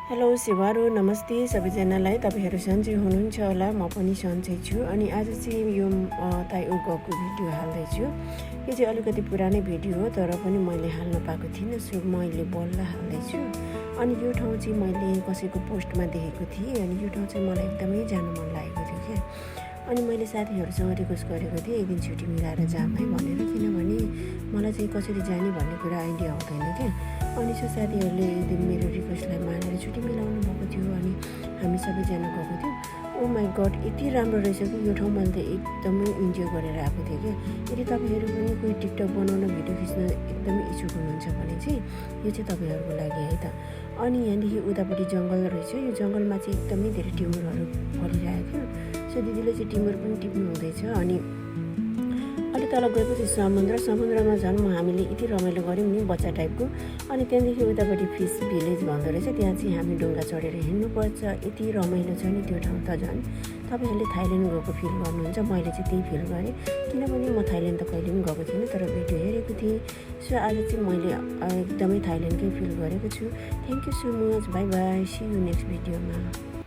Hello शिवारो नमस्ते सबैजनालाई। तपाईँहरू सन्चै हुनुहुन्छ होला, म पनि सन्चै छु। अनि आज चाहिँ यो ताइओ गएको भिडियो हाल्दैछु। यो चाहिँ अलिकति पुरानै भिडियो हो, तर पनि मैले हाल्न पाएको थिइनँ, सो मैले बल्ल हाल्दैछु। अनि यो ठाउँ चाहिँ मैले कसैको पोस्टमा देखेको थिएँ, अनि यो ठाउँ चाहिँ मलाई एकदमै जानु मन लागेको थियो क्या। अनि मैले साथीहरूसँग रिक्वेस्ट गरेको थिएँ एक दिन छुट्टी मिलाएर जाऊँ है भनेर, किनभने मलाई चाहिँ कसरी जाने भन्ने कुरा आइडिया आउँदैन क्या। अनि सो साथीहरूले एक दिन मेरो रिक्वेस्टलाई मानेर छुट्टी मिलाउनु भएको थियो, अनि हामी सबैजना गएको थियौँ। ओ माई गड, यति राम्रो रहेछ कि यो ठाउँ मैले त एकदमै इन्जोय गरेर आएको थिएँ क्या। यदि तपाईँहरू पनि कोही टिकटक बनाउन भिडियो खिच्न एकदमै इच्छुक हुनुहुन्छ भने चाहिँ यो चाहिँ तपाईँहरूको लागि है त। अनि यहाँदेखि उतापट्टि जङ्गल रहेछ, यो जङ्गलमा चाहिँ एकदमै धेरै टिमुरहरू फलिरहेको थियो। सो दिदीले चाहिँ टिमुर पनि टिप्नु हुँदैछ। अनि अलि तल गएपछि समुद्रमा झन् हामीले यति रमाइलो गऱ्यौँ नि बच्चा टाइपको। अनि त्यहाँदेखि उतापट्टि फिस भिलेज भन्दो रहेछ, त्यहाँ चाहिँ हामी डुङ्गा चढेर हिँड्नुपर्छ। यति रमाइलो छ नि त्यो ठाउँ त झन्। तपाईँहरूले थाइल्यान्ड गएको फिल गर्नुहुन्छ, मैले चाहिँ त्यही फिल गरेँ, किनभने म थाइल्यान्ड त कहिले पनि गएको थिइनँ, तर भिडियो हेरेको थिएँ। सो आज चाहिँ मैले एकदमै थाइल्यान्डकै फिल गरेको छु। Thank you so much, bye bye, see you next भिडियोमा।